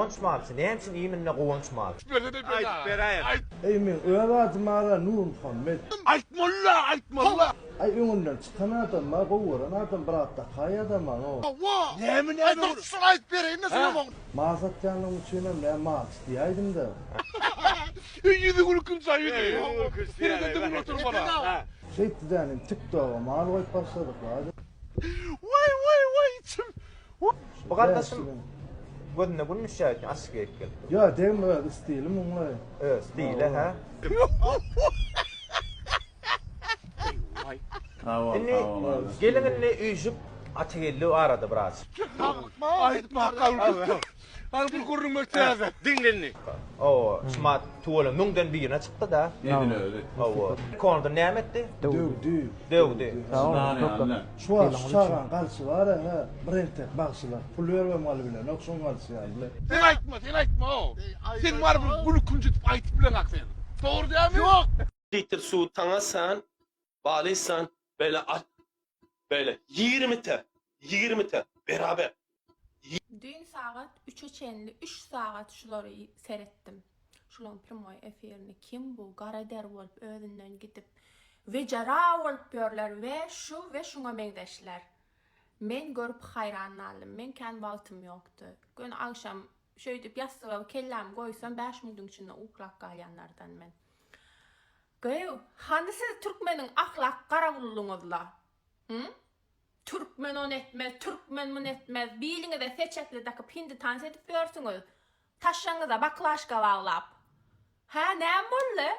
Guwanç malçy, näme üçin iýminde guwanç malçy? Aýdyp beräýer. Eý meň öz adym ara Nurmuhammet. Aýtmalyda aýtmalyda. Aý öňünden çykan adam bar gowy gören adam bir at dakaýada maňa o. Näme näme ol. Şuny aýdyp bereýin-de şuny maňa. Mal satýanlygym üçinem näme malçy diýäýdim-de. Ýüzi gülkünç aý ýüzi. Seredende gülüp oturmaly. Şeýtdi-dä inim tik toga mal goýup başladyk. Waý waý waý içim. Bu gardaşym gözüne gün düşýär öýtýän açyk geýip gelipdir. Ýa degme öz stili muňlaý. Öz stili hä. Indi geliň indi üýşüp Atageldi barada biraz. Aýtma kabul Hany bir gürrüň ber täze. Diňle indi. Hawa, şumat tüweleme müňden birine çykdy-da. Edil özi. Hawa. Konda näme etdi? Döwdi. Döwdi. Şu wagt şu çagaň galşy bar-a, hä, bir entek bagşylar pul beribem galybilenok şoň galşy ýaly. Sen aýtma, sen aýtma o. Sen barybir gülkünç edip aýtyp bileňak sen. Dogry dälmi? Ýok. Litr suw taňasan, balysan, beýle at, beýle ýigrimite, ýigrimite beraber. Düýn sagat üçe çenli üç sagat şulary seretdim. Şulaň primoý efirini kim bu gara der bolup özünden gidip wejera bolup ýörler we şu we şuňa meňzeşler. Men görüp haýran galdym. Meň kän wagtym ýokdy. Göni agşam şeýdip ýassyga kellämi goýsam bäş minutiň içinde uklap galýanlardan men. Gyýw, hany siz türkmeniň ahlak garawullyňyzla? Hü? Türkmen ony etmez, türkmen muny etmez, biliňize seçekli dakyp hindi tans edip ýörsüňiz. Taşşaňyza baklaşka baglap. Hä, näme boldy?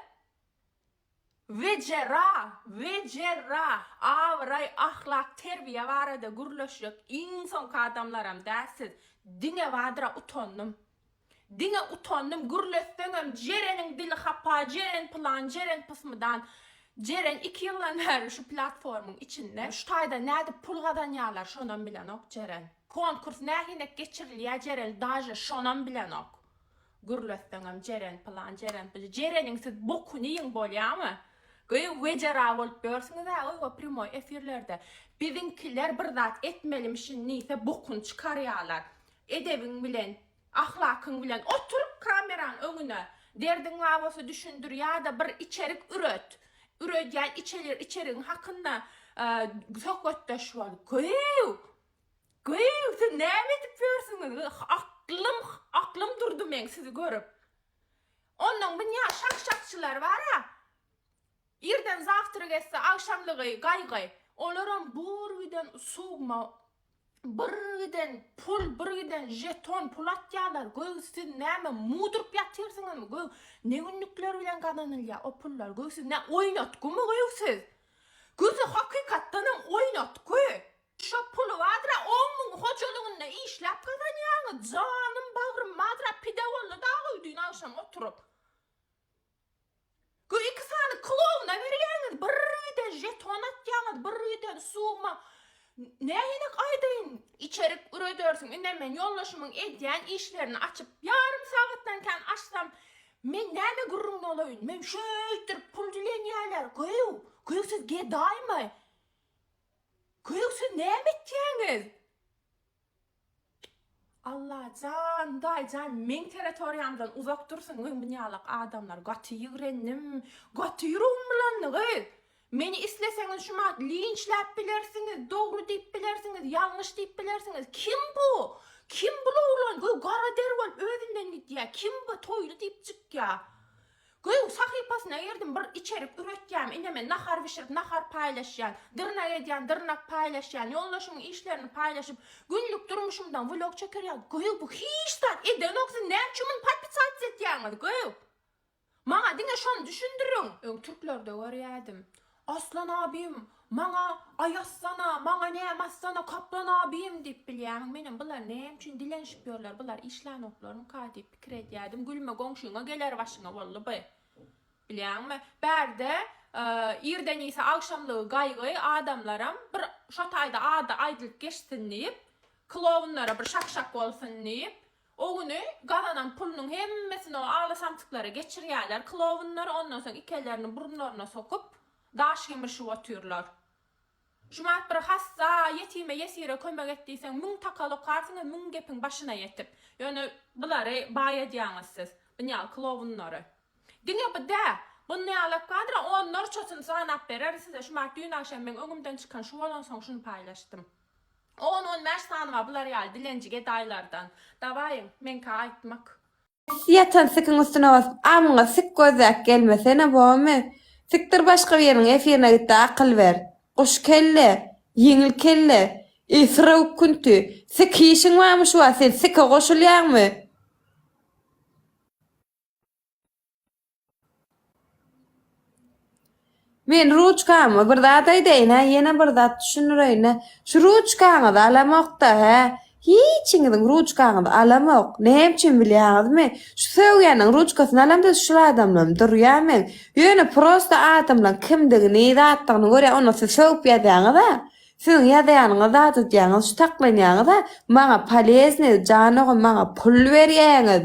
Wejera, wejera, abraý, ahlak, terbiýe barada gürleşjek iň soňky adamlaram däl siz. Diňe badra utandym. Diňe utandym gürletseňem Jereniň dili hapa Jeren pylan Jeren pysmydan Jeren iki ýyldan bäri şu platformyň içinde şu taýda nädip pul gazanýarlar şonam bilenok Jeren konkurs nähinek geçirilýä Jeren daže şonam bilenok gürletseňem Jeren pylan Jeren pyl Jereniň siz bokuny iýiň bolýamy Gyz wejera bolup ýörsüňiz-ä oýwa primoý efirlerde biziňkiler bir zat etmelimişin diýse bokuny çykarýarlar Edebiň bilen, ahlakyň bilen otur kameraň öňüne. Derdiň bar bolsa düşündir ýa-da bir içerik üret. Üredýän içelir içerigiň hakynda söhbetdeş bol. Gyýw! Gyýw, siz näme edip ýörsüňiz? Aklym, aklym durdy meň sizi görüp. Onnoň bunýa şak-şakçylar bar-a. Irden zawtrak etse agşamlygy gaýgy. Olaram bir giden sugma bir giden pul bir giden žeton pul atýarlar göý siz näme muduryp ýatyrsyňyzmy göý ne günlükler bilen gazanylýar o pullar göý siz nä oýnatgymy göý siz göý siz hakykatdanam oýnatgy şo puly bardyra on müň hojalygynda işläp gazanýaňyz janym bagrym bardyra pide boldy dagy düýn agşam oturyp. Gö iki sany klowna berýäňiz, bir giden žeton atýaňyz, bir giden summa. Nähilik aýdaýyn, içerik üredersiň. Indem men ýoldaşymyň edýän işlerini açyp, ýarym sagatdan kän açsam, men näme gürrüň bolaýyn? Men şeýtdirip pul dilenýärler. Göw, göw siz gedaýmy? Göw siz näme etýäňiz? Allajan Hudaýjan meň territoriýamdan uzak dursun öň bunýalak adamlar gaty ýigrendim gaty ýüregim bulandy gyz meni isleseňiz şumat linçläp bilersiňiz dogry diýip bilersiňiz ýalňyş diýip bilersiňiz kim bu kim bul oglan göý gara der bolup özünden gidýä kim bu toýly diýip çykýa Göýüň sahypasyna girdim bir içerik üretýän ine men nahar bişirip nahar paýlaşýan dyrnak edýän dyrnak paýlaşýan ýoldaşymyň işlerini paýlaşyp günlük durmuşymdan vlog çekerýän göýüň bu hiç zat edenok siz näme üçin muny podpisats etýäňiz göýüň maňa diňe şony düşündiriň. Öň türklerde görýädim. Aslan abim maňa aý atsana maňa näme atsana kaplan abim diýip bilýämiň menem bular näme üçin dilenişip ýörler bular işlänoklarmyka diýip pikir edýädim gülme goňşyňa geler başyňa boldy by bilýäňmi bärde irden iýse agşamlygy gaýgy adamlaram bir şo taýda ady aýdylyp geçsin diýip klownlara bir şak şak bolsun diýip O güni gazanan pulunyň hemmesini o agla samsyklara geçirýärler, klownlar, ondan soň iki ellerini burunlaryna sokup, daş gemirişip otyrlar. Şumat bir hassa, ýetime, ýesire kömek et diýseň, müň takal okarsyňyz, müň gepiň başyna ýetip. Ýöne bulary baý edýäňiz siz, bunýaly klowunlary. Diňe bu dä, bunýalak bardyr, onlarçasyny sanap bererin size, şumat düýn agşam meň öňümden çykan şu bolansoň şuny paýlaşdym. On-on bäş sany bar bular ýaly dilenji gedaýlardan. Dawaýyň, meňkä aýtmak. Ýatan sikiň üstüne basyp amyňa sik gözläp gelmesene bomy? Sikdir başga biriniň efirine gitde akyl ber. Guş kelle, ýeňil kelle, esrewük künti, sik işiň barmy şu wagt sen sike goşulýaňmy? Men ruçkamy bir zat aýdaýyn hä, ýene bir zat düşündireýin-dä. Şu ruçkaňyzy alamok-da, hä? Hiçiňiziň ruçkaňyzy alamok. Näme üçin bilýäňizmi? Şu sögýäniň ruçkasyny alamda şul adamlam durýar meň. Ýöne prosta adamlaň kimdigini, zatdygyny görýän, onda siz sögüp ýazýaňyz-a. Siziň ýazýanyňyz zat edýäňiz, şu saklanýaňyz-a. Maňa poleznyý, jan ogum, maňa pul berýäňiz.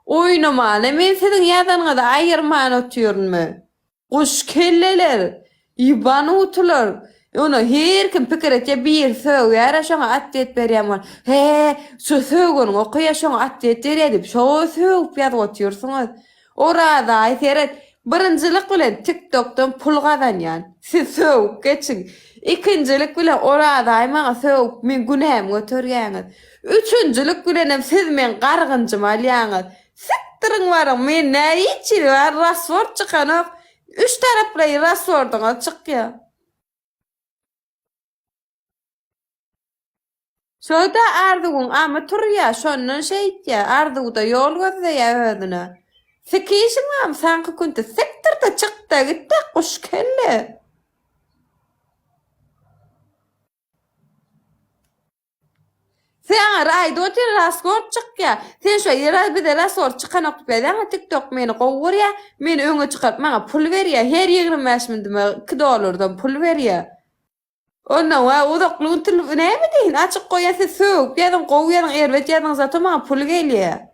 Oýnamana men siziň ýazanyňyzy aýyrman otyrynmy? Guş kelleler! Ýebanutylar! Ony her kim pikir etýär, biri sögýär-ä şoňa otwet berýän bol. He, şu sögeniňi okaýar, şoňa otwet berýär diýip, şo sögüp ýazyp otyrsyňyz. Orazaý seret, birinjilik bilen TikTokdan pul gazanýan. Siz sögüp geçiň. Ikinjilik bilen Orazaý maňa sögüp meň günämi göterýäňiz. Üçünjilik bilenem siz meň gargynjymy alýaňyz. Sikdiriň baryň, men nä hiç hili bar rasword çykanok. Üç taraplaýyn raswordyňyz çykýa. Şo-da Arzuwyň amy turýa, şondan şeýtýä, Arzuw-da ýol gözleýä özüne. Sikişiň barmy saňky künti, sikdir-de çyk-da git-de guş kelle. Sen aňa aýdyp otyr rasword çykýa. Sen şo ýere bize rasword çykanok diýip ýazýaňa tiktok meni gowy görýä, meni öňe çykaryp maňa pul berýä, her 25 mindyma 2 dollardan pul berýä. Onda wa uzakly gün til näme diýin açyk goýýa siz sögüp ýazyň gowy ýazyň erbet ýazyň zato maňa pul gelýä.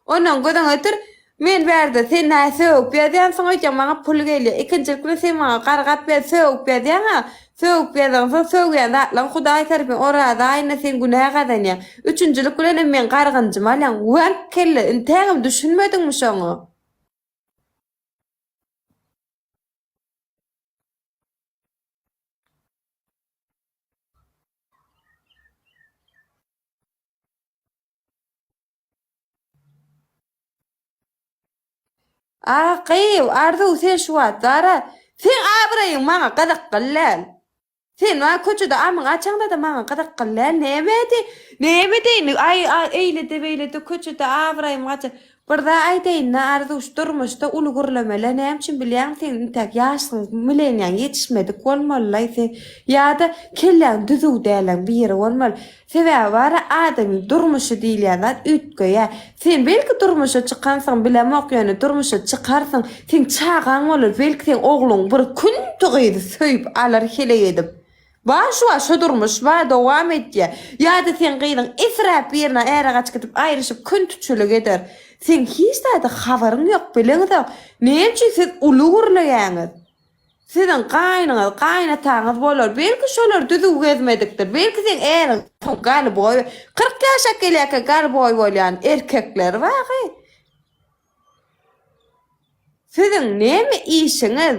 Ondan gözüňe getir, men bärde sen nä sögüp ýazýansyň öýdýäň maňa pul gelýär. Ikinjilik bilen sen maňa gargap ýaz sögüp ýazýaň-a, sögüp ýazaňsoň sögýän zatlaň Hudaý tarapyn Oraza aýynda sen günä gazanýaň. Üçünjilik bilenem meň gargynjymy alýaň. Waňk kelle, intägem düşünmediňmi şoňa? A gyz, Arzuw sen şu wagt bara, seň abraýyň maňa gyzykly däl. Sen maňa köçede amyňy açaňda-da maňa gyzykly däl. Näme edi? Näme edeýin? Aý, eýlede beýlede köçede abraýym gaçar. Bir zat aýdaýyn-da Arzuw, şu durmuşda uly gürlemeli. Näme üçin bilýäňmi sen intäk ýaşsyň, mileniýaň ýetişmedik bolmalylaý sen. Ýa-da kelläň düzüw däliň biri bolmaly. Sebäbi bar-a adamyň durmuşy diýilýän zat üýtgeýär. Sen belki durmuşa çykansyň bilemok ýöne durmuşa çykarsyň, seň çagaň bolar, belki seň ogluň bir künti gyzy söýüp alar heleý edip. Bar şu wagt şo durmuş bar dowam edýär. Ýa-da seň gyzyň esräp birine äre gaçyp gidip aýryşyp küntüçilik eder. Seň hiç zada habaryň ýok bileňzok. Näme üçin siz uly gürleýäňiz? Siziň gaýnyňyz, gaýynataňyz bolar. Belki şolar düzüw gezmedikdir. Belki seň äriň galboý, 40 ýaşap gelýärkä galboý bolýan erkekler bar gyz. Siziň näme işiňiz?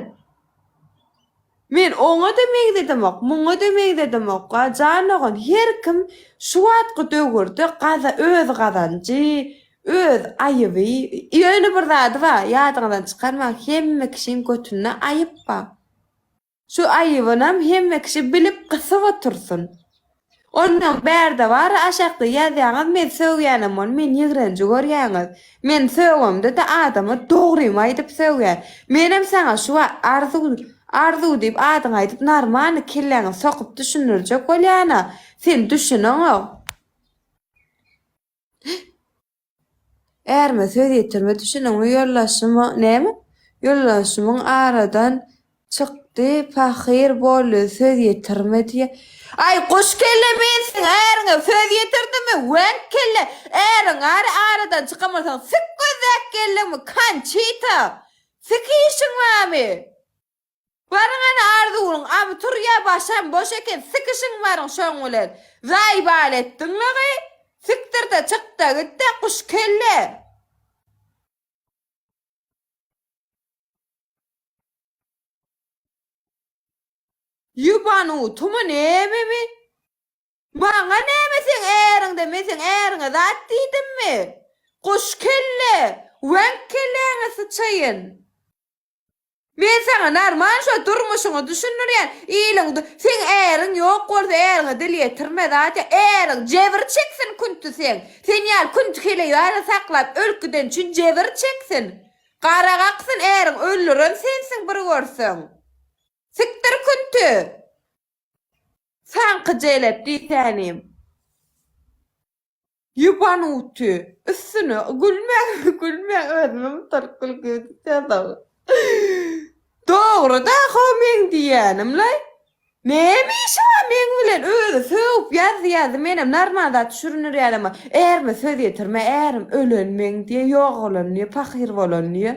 Men oňa-da meňzedemok, muňa-da meňzedemok. A jan dogan, her kim şu wagtky döwürde gaza öz gazanjy, öz aýyby. Ýöne bir zady bar, ýadyňyzdan çykarmaň, hemme kişiň götünde aýyp bar. Şu aýybynam hemme kişi bilip gysyp otursyn. Onnoň bärde bar aşakda ýazýaňyz men sögýänem ony men ýigrenji görýäňiz. Men sögemde-de adama dogrymy aýdyp sögýän. Menem saňa şu wagt Arzuw Arzuw diýip adyňy aýdyp narmany kelläňe sokup düşündirjek bolýana. Sen düşüneňok. Ärime söz ýetirme düşüniňmi ýoldaşyma näme? Ýoldaşymyň aradan çykdy pahyr boldy söz ýetirme diýä. Aý guş kelle men seň äriňe söz ýetirdimmi weňk kelle äriň ary aradan çykan bolsaň sik gözläp geldiňmi Konçita sik işiň barmy? Baryň ana Arzuwyň aby turýa başam boş eken sikişiň baryň şoň bilen. Zaýbal etdiňlagy. Sikdirde çykda gitde guş kelle. Ýubanutymy nämemi? Maňa näme seň äriňde men seň äriňe zat diýdimmi? Guş kelle! Weňk kelläňe syçaýyn! Men saňa normal şo durmuşyňy düşündirýän iliň seň äriň ýok bolsa äriňe dil ýetirme zat ýa äriň jebir çeksin künti seň sen ýaly künti heleý ýaly saklap ölüp giden üçin jebir çeksin gara kaksyn äriň öldüren sensiň bir görseň sikdir künti. Saňky jelep diýsänim. Ýubanuty. Üstüne gülmäň gülmäň özümem utaryp gülküm tutýa Dogry-da how meň diýýänimlaý. Näme işi bar meň bilen özi sögüp ýazdy ýazdy menem normal zat süründirýänem ärime söz ýetirme ärim ölen meň diýe ýogalan diýe pahyr bolan diýe.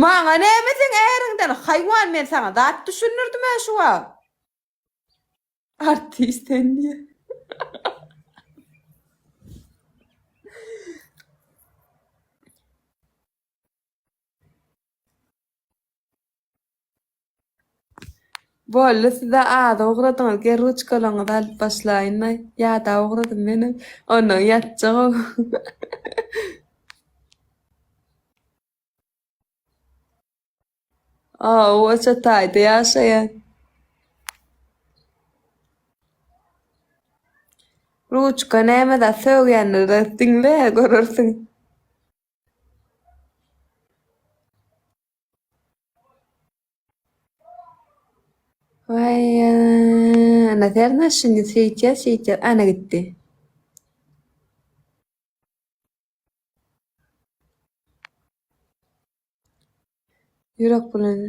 Maňa näme seň äriňden haýwan men saňa zat düşündirdim-ä şu wagt. Artist sen diýe. Boldy size azy ugradyňyz gel ruçkalaryňyzy alyp başlaýynlaý ýadap ugradym menem ondan ýatjagam. Hawa çataýda ýaşaýan. Ruçka näme zat sögýänleri diňle görersiň. Waý ana serne şindi şeýtýär şeýtýär ana gitdi. Ýürek bilen.